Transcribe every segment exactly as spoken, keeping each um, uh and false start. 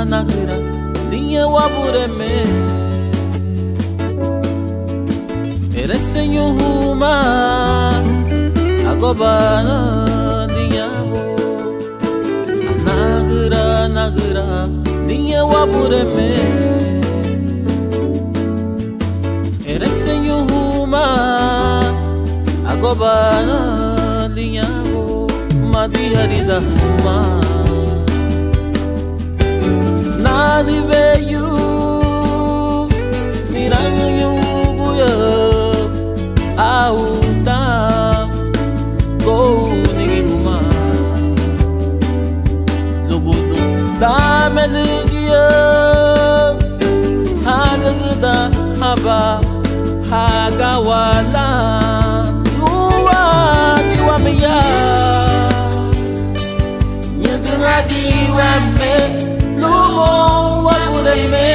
nagüra, liña Wabureme. Ereseñu humá, agobana liña bo. Anagüra, nagüra, liña Wabureme. Ereseñu humá, agobana liña bo, madiharida humá. Nani weyu nirañu buya, au dan gounigi humá. Lugudun dame ligía, hadügüda haba hagawala, úati wamenya. Ñüdün hadi wame lumoun Wabureme.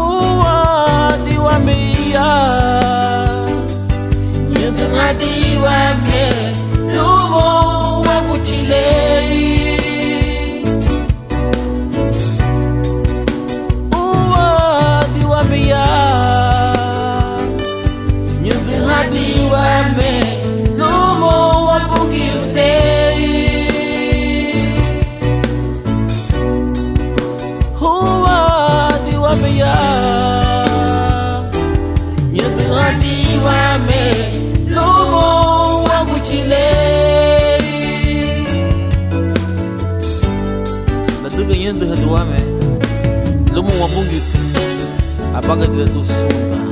Úati wamenya. Ñüdün hadi wame lumoun Wáguchi le. Úati wamenya. Ñüdün hadi wame lumoun Wabungiute. Úati wamenya. Ñüdün hadi wame lumoun Wáguchi le. Ladüga ñüdün hadi wame lumoun Wabungiute, abagari lun sun dan.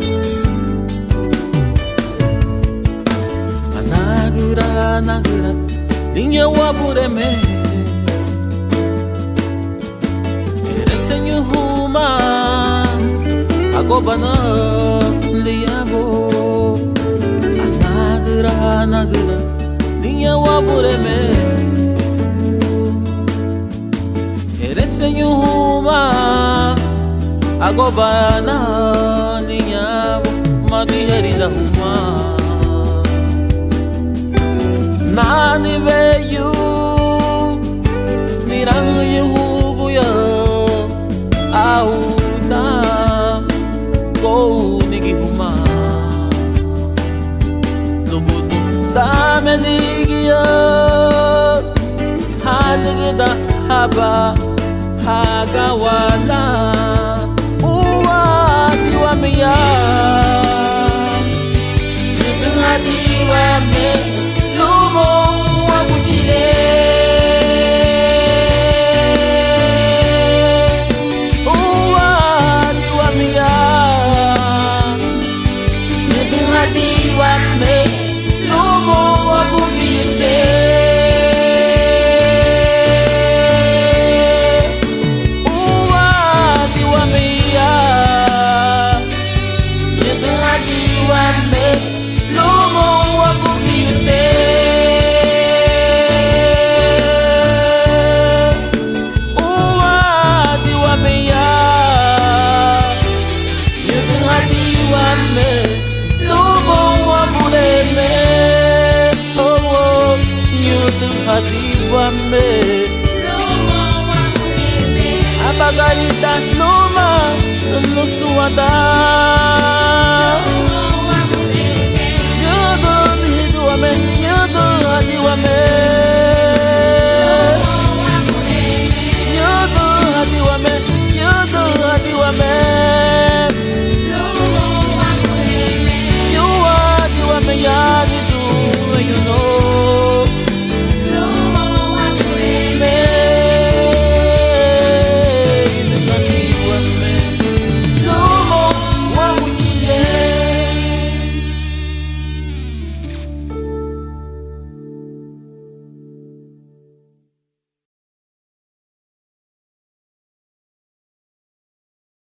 Anagüra, nagüra, liña Wabureme. Ereseñu humá, agobana liña bo. Anagüra, nagüra, liña Wabureme. Ereseñu humá, agobana liña bo, madiharida humá. Nani weyu nirañu buya, au dan gounigi humá. Lugudun dame ligía, hadügüda haba hagawala,